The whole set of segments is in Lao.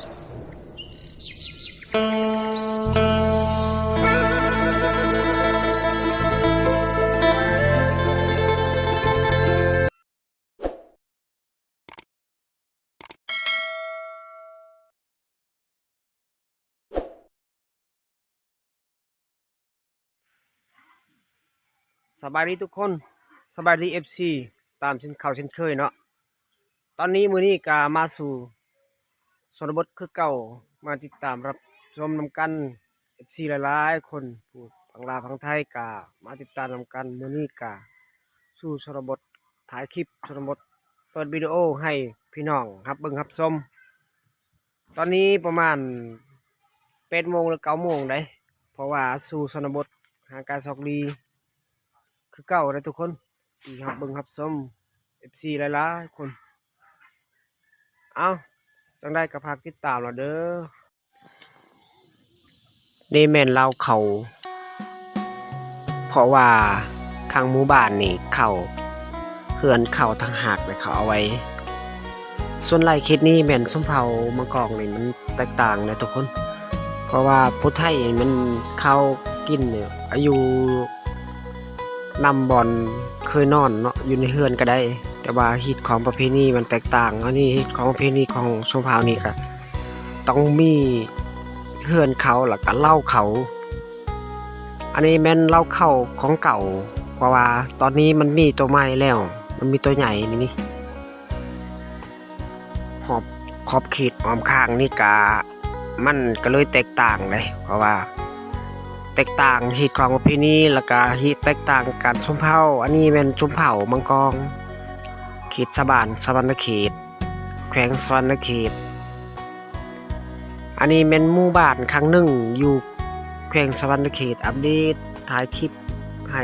ສະບາຍດີທຸກຄົນ, ສະບາຍດີ ເອັຟຊີ ຕາມເຊັ່ນເກົ່າເຊັ່ນເຄີຍເນາະ. ຕອນນີ້ ມື້ນີ້ກະມາສູ່ຊົນນະບົດຄືເກົ່າ, ມາຕິດຕາມຮັບຊົມນຳກັນ ເອັຟຊີ ຫຼາຍໆຄົນ ຜູ້ຝັ່ງລາວຝັ່ງໄທກະມາຕິດຕາມນຳກັນ. ມື້ນີ້ກະສູ່ຊົນນະບົດ ຖ່າຍຄລິບຊົນນະບົດ ເປີດວິດີໂອໃຫ້ພີ່ນ້ອງຮັບເບິ່ງຮັບຊົມ. ຕອນນີ້ປະມານແປດໂມງ ຫຼື ເກົ້າໂມງໃດ໋, ເພາະວ່າສູ່ຊົນນະບົດ ຮ່າງກາຍຊອກດີ ຄືເກົ່າເດ້ທຸກຄົນ ທີ່ຮັບເບິ່ງຮັບຊົມ ເອັຟຊີ ຫຼາຍໆຄົນ. ເອົ້າ ຈັ່ງໃດກໍຝາກຕິດຕາມລະເດີ. ນີ້ແມ່ນລາວເຂົາ ເພາະວ່າຂ້າງໝູ່ບ້ານນີ້ເຂົາ ເຮືອນເຂົາຕ່າງຫາກແລ້ວເຂົາເອົາໄວ້. ສ່ວນຫຼາຍເຂດນີ້ແມ່ນຊົນເຜົ່າມັງກອງນີ້ມັນແຕກຕ່າງນະທຸກຄົນ, ເພາະວ່າຜູ້ໄທມັນເຂົາກິນອາຍຸນຳບ່ອນເຄີຍນອນເນາະ, ຢູ່ໃນເຮືອນກໍໄດ້, ແຕ່ວ່າຮີດຄອງປະເພນີມັນແຕກຕ່າງ. ອັນນີ້ຮີດຄອງປະເພນີຂອງຊົນເຜົ່ານີ້ກໍຕ້ອງມີເຮືອນເຂົາ ແລ້ວກໍເລົ້າເຂົາ. ອັນນີ້ແມ່ນເລົ້າເຂົາຂອງເກົ່າ, ເພາະວ່າຕອນນີ້ມັນມີຕົວໃໝ່ແລ້ວ, ມັນມີຕົວໃຫຍ່ນີ້. ຮອບຂອບເຂດອ້ອມຂ້າງນີ້ກະ ມັນກະເລີຍແຕກຕ່າງເດ້, ເພາະວ່າແຕກຕ່າງຮີດຄອງປະເພນີ ແລ້ວກະຮີດແຕກຕ່າງການຊົນເຜົ່າ. ອັນນີ້ແມ່ນຊົນເຜົ່າມັງກອງ ເຂດຊາວບ້ານສະຫວັນນະເຂດ ແຂວງສະຫວັນນະເຂດ. ອັນນີ້ແມ່ນໝູ່ບ້ານຄັ້ງໜຶ່ງຢູ່ແຂວງສະຫວັນນະເຂດ, ອັບເດດ ຖ່າຍຄລິບໃຫ້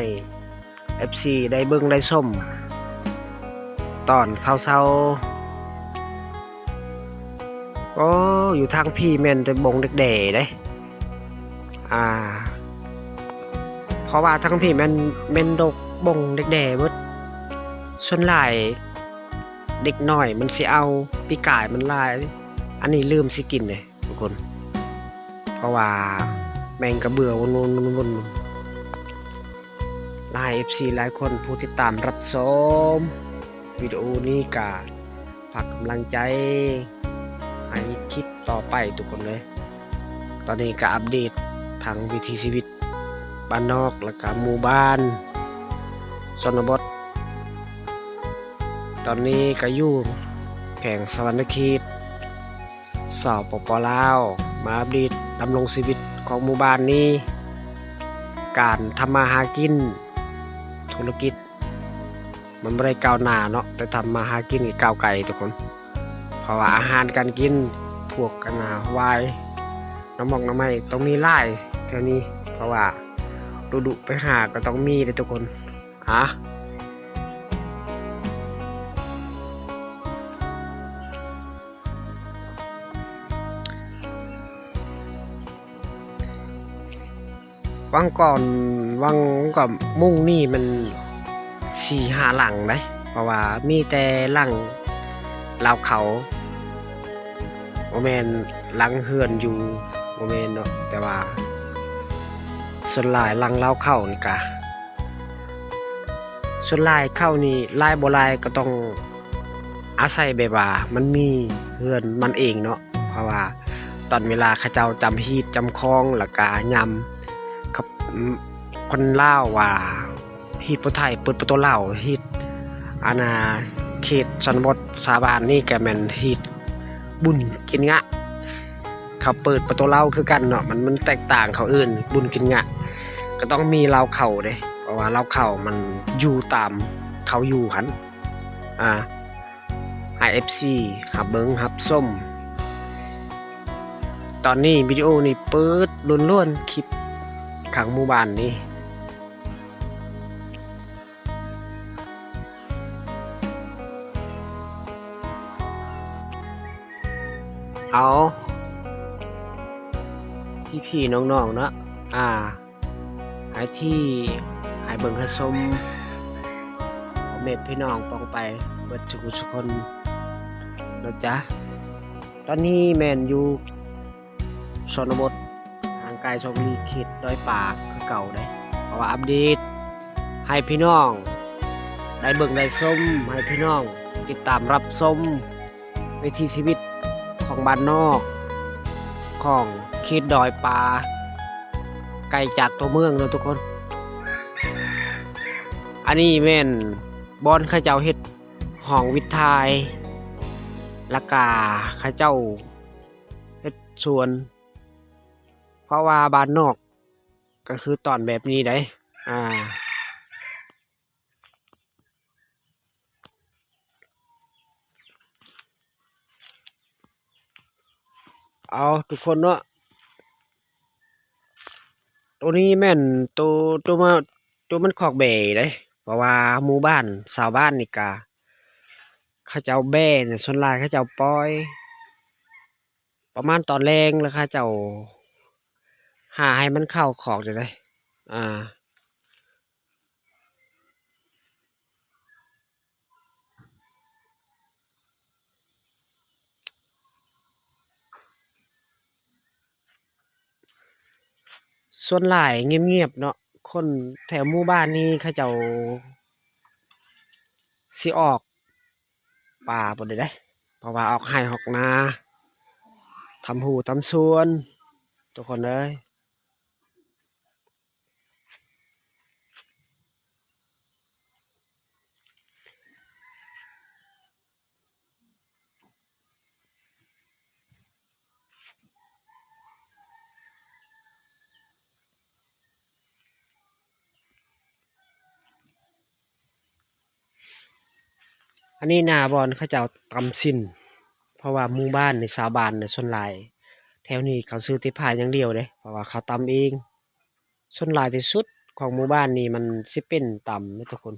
ເອັຟຊີ ໄດ້ເບິ່ງໄດ້ຊົມຕອນເຊົ້າໆ. ໂອ້ ຢູ່ທາງພີ້ແມ່ນແຕ່ບົງດັກແດ້ເດ້. ອ່າ ເພາະວ່າທາງພີ້ແມ່ນ ແມ່ນດົກບົງດັກແດ້ເບິດ. ສ່ວນຫຼາຍເດັກນ້ອຍມັນຊິເອົາ, ປີກາຍມັນຫຼາຍ, ອັນນີ້ລືມຊິກິນເດ້. ທຸກຄົນ ເພາະວ່າແມງກະເບືອວົນໆໆໆ ຫຼາຍ ເອັຟຊີ ຫຼາຍຄົນຜູ້ຕິດຕາມຮັບຊົມວິດີໂອນີ້ກະຝາກກຳລັງໃຈໃຫ້ຄລິບຕໍ່ໄປທຸກຄົນເລີຍ. ຕອນນີ້ກະອັບເດດທາງວິຖີຊີວິດບ້ານນອກ ແລ້ວກະໝູ່ບ້ານຊົນນະບົດ. ຕອນນີ້ກະຢູ່ແຂວງສະຫວັນນະເຂດ ສປປ ລາວ ມາອັບເດດດຳລົງຊີວິດຂອງໝູ່ບ້ານນີ້. ການທຳມາຫາກິນ ທຸລະກິດ ມັນບໍ່ໄດ້ກ້າວໜ້າເນາະ, ແຕ່ທຳມາຫາກິນນີ້ກ້າວໄກທຸກຄົນ. ເພາະວ່າອາຫານການກິນ ພວກອັນນ່າຫວາຍ ໜໍ່ໝອກໜໍ່ໄມ້ ຕ້ອງມີຫຼາຍແຖວນີ້, ເພາະວ່າດຸດຸໄປຫາກໍຕ້ອງມີເດ້ທຸກຄົນ. ອາ ຫວ່າງກ່ອນ ຫວ່າງ ຫວ່າງກ່ອນມຸ້ງນີ້ມັນສີ່ຫ້າຫຼັງເດ້, ເພາະວ່າມີແຕ່ຫຼັງລາວເຂົາ, ບໍ່ແມ່ນຫຼັງເຮືອນຢູ່ ບໍ່ແມ່ນເນາະ, ແຕ່ວ່າສ່ວນຫຼາຍຫຼັງລາວເຂົານີ້ກະ ສ່ວນຫຼາຍເຂົານີ້ຫຼາຍບໍ່ຫຼາຍກໍຕ້ອງອາໄສແບບວ່າມັນມີເຮືອນມັນເອງເນາະ, ເພາະວ່າຕອນເວລາເຂົາເຈົ້າຈຳຮີດຈຳຄອງ ແລ້ວກະຍາມ ຄົນລາວວ່າຮີດຜູ້ໄທເປີດປະຕູເລົ້າ, ຮີດອັນນ່າເຂດຊົນນະບົດຊາວບ້ານນີ້ກະແມ່ນຮີດບຸນກິນງະ. ເຂົາເປີດປະຕູເລົ້າຄືກັນເນາະ, ມັນ ມັນແຕກຕ່າງ, ເຂົາເອີ້ນບຸນກິນງະ ກໍຕ້ອງມີລາວເຂົາເດ້, ເພາະວ່າລາວເຂົາມັນຢູ່ຕາມເຂົາຢູ່ຫັ້ນ. ອ່າ ໃຫ້ ເອັຟຊີ ຮັບເບິ່ງຮັບຊົມ. ຕອນນີ້ວິດີໂອນີ້ເປີດລ້ວນໆ ຄລິບຂ້າງໝູ່ບ້ານນີ້. ເອົາ ພີ່ໆ ນ້ອງໆ ເນາະ ອ່າ ໃຫ້ທີ່ ໃຫ້ເບິ່ງໃຫ້ຊົມ ພໍ່ແມ່ພີ່ນ້ອງປ້ອງໄປເບິດທຸກຄົນເນາະຈ໊ະ. ຕອນນີ້ແມ່ນຢູ່ຊົນນະບົດ ຫ່າງໄກສອກຫຼີກເຂດດອຍປາຄືເກົ່າເດ້ ເພາະວ່າອັບເດດໃຫ້ພີ່ນ້ອງໄດ້ເບິ່ງໄດ້ຊົມ ໃຫ້ພີ່ນ້ອງຕິດຕາມຮັບຊົມວິຖີຊີວິດຂອງບ້ານນອກ ຂອງເຂດດອຍປາ ໄກຈາກຕົວເມືອງເນາະທຸກຄົນ. ອັນນີ້ແມ່ນບ່ອນເຂົາເຈົ້າເຮັດ ຫ້ອງວິດຖ່າຍ ແລ້ວກະເຂົາເຈົ້າເຮັດສວນ ເພາະວ່າບ້ານນອກກະຄືຕອນແບບນີ້ໃດ໋ ອ່າ ເອົາທຸກຄົນເນາະ ໂຕນີ້ແມ່ນໂຕ ໂຕມາ ໂຕມັນຄອກແບ້ເດ້ ເພາະວ່າໝູ່ບ້ານ ຊາວບ້ານນີ້ກະ ເຂົາເຈົ້າແບ້ນະ ສ່ວນຫຼາຍເຂົາເຈົ້າປ່ອຍ ປະມານຕອນແລງ ແລ້ວເຂົາເຈົ້າຫາໃຫ້ມັນເຂົ້າຄອກນີ້ເດ້ ອ່າ. ສ່ວນຫຼາຍງຽບໆເນາະ ຄົນແຖວໝູ່ບ້ານນີ້ເຂົາເຈົ້າຊິອອກປ່າພຸ້ນເດ້ ເພາະວ່າອອກໄຮ່ອອກນາ ທຳຮູ້ທຳສວນ ທຸກຄົນເອີຍ. ອັນນີ້ນາບ່ອນເຂົາເຈົ້າຕຳຊິ້ນ ເພາະວ່າໝູ່ບ້ານໃນຊາວບ້ານນະ ສ່ວນຫຼາຍແຖວນີ້ເຂົາຊື້ແຕ່ພາຢ່າງດຽວເດ້ ເພາະວ່າເຂົາຕຳເອງ. ສ່ວນຫຼາຍທີ່ສຸດຂອງໝູ່ບ້ານນີ້ມັນຊິເປັນຕຳເດ້ທຸກຄົນ.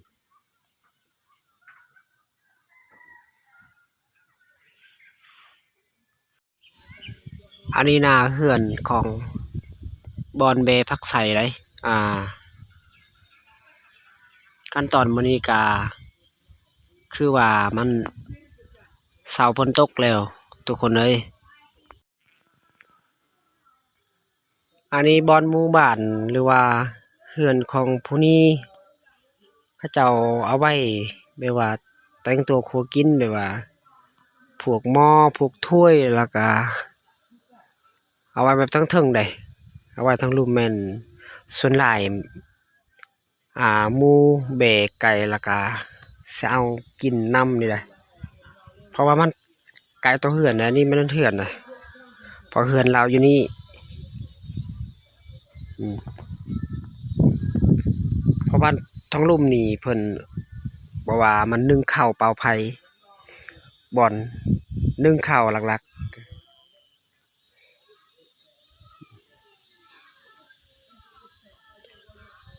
ອັນນີ້ນາເຮືອນຂອງບ່ອນແບ້ຜັກໄຊໃດ໋ ອ່າ ຂັ້ນຕອນມື້ນີ້ກະຄືວ່າມັນເຊົາຝົນຕົກແລ້ວທຸກຄົນເອີຍ. ອັນນີ້ບ່ອນໝູ່ບ້ານ ຫຼືວ່າເຮືອນຂອງຜູ້ນີ້ ເຂົາເຈົ້າເອົາໄວ້ແບບວ່າແຕ່ງຕົວຄົວກິນ ແບບວ່າພວກໝໍ້ ພວກຖ້ວຍ ແລ້ວກະເອົາໄວ້ແບບທັງເທິງໃດ໋ ເອົາໄວ້ທັງລຸ່ມແມ່ນສ່ວນຫຼາຍ ອ່າ ໝູແບ້ໄກ່ ແລ້ວກະຊິເອົາກິນນຳນີ້ແຫຼະ ເພາະວ່າມັນໄກຕໍ່ເຮືອນນະ ນີ້ມັນເຮືອນນະ ເພາະເຮືອນລາວຢູ່ນີ້ ອືມ ເພາະວ່າທາງລຸ່ມນີ້ເພິ່ນບອກວ່າມັນໜຶ້ງເຂົ້າເປົ່າໄຟ ບ່ອນໜຶ້ງເຂົ້າຫຼັກໆ.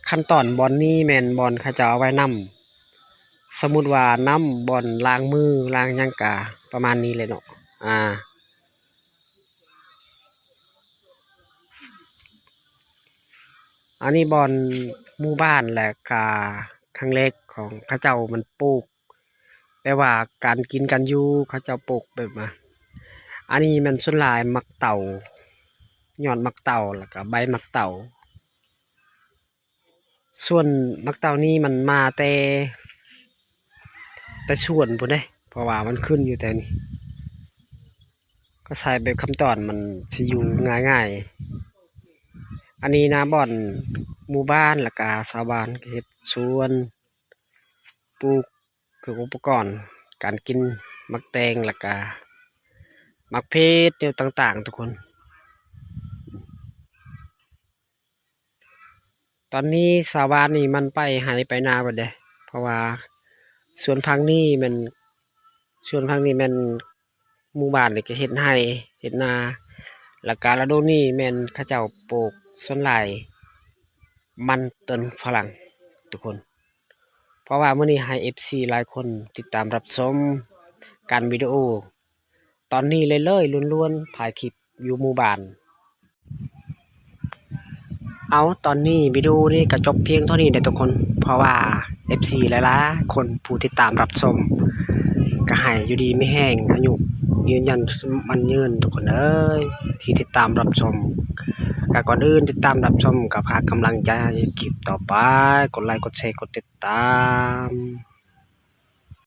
ຂັ້ນຕອນບ່ອນນີ້ແມ່ນບ່ອນເຂົາເຈົ້າເອົາໄວ້ນ້ຳ ສົມມຸດວ່ານ້ຳບ່ອນລ້າງມືລ້າງຫຍັງກະປະມານນີ້ແຫຼະເນາະ ອ່າ ອັນນີ້ບ່ອນໝູ່ບ້ານ ແລະກະຄັ້ງແລກຂອງເຂົາເຈົ້າມັນປູກ ແປວ່າການກິນການຢູ່ເຂົາເຈົ້າປູກແບບວ່າ ອັນນີ້ແມ່ນສ່ວນຫຼາຍໝາກເຕົາ ຍອດໝາກເຕົາ ແລ້ວກະໃບໝາກເຕົາ ສ່ວນໝາກເຕົານີ້ມັນມາແຕ່ ແຕ່ສວນພຸ້ນເດ້ ເພາະວ່າມັນຂຶ້ນຢູ່ແຖວນີ້ ກໍໃຊ້ແບບຂັ້ນຕອນມັນຊິຢູ່ງ່າຍໆ ອັນນີ້ນະ ບ່ອນໝູ່ບ້ານ ແລ້ວກະຊາວບ້ານເຮັດສວນ ປູກ ຄືອຸປະກອນການກິນ ໝາກແຕງ ແລ້ວກະໝາກເຜັດ ແນວຕ່າງໆ ທຸກຄົນ. ຕອນນີ້ຊາວບ້ານນີ້ມັນໄປໄຮ່ໄປນາເບິດເດ້ ເພາະວ່າສວນຝັ່ງນີ້ແມ່ນ ສວນຝັ່ງນີ້ແມ່ນ ໝູ່ບ້ານນີ້ກະເຮັດໄຮ່ເຮັດນາ ແລ້ວກະລະດູນີ້ແມ່ນເຂົາເຈົ້າປູກສ່ວນຫຼາຍມັນຕົ້ນຝຣັ່ງທຸກຄົນ ເພາະວ່າມື້ນີ້ໃຫ້ເອັບຊີຫຼາຍຄົນຕິດຕາມຮັບຊົມການວິດີໂອຕອນນີ້ເລື້ອຍໆ ລ້ວນໆ ຖ່າຍຄລິບຢູ່ໝູ່ບ້ານ. ເອົາ ຕອນນີ້ວິດີໂອນີ້ກະຈົບພຽງເທົ່ານີ້ເດີ້ທຸກຄົນ ເພາະວ່າເອັບຊີຫຼາຍໆ ຄົນຜູ້ຕິດຕາມຮັບຊົມ ກະໃຫ້ຢູ່ດີມີແຮງ ອາຍຸ ຢືນຢັນໝັ້ນຍືນທຸກຄົນເອີຍ ທີ່ຕິດຕາມຮັບຊົມ. ກະກ່ອນອື່ນຕິດຕາມຮັບຊົມ ກະຝາກກຳລັງໃຈໃຫ້ຄລິບຕໍ່ໄປ ກົດໄລ ກົດແຊ ກົດຕິດຕາມ.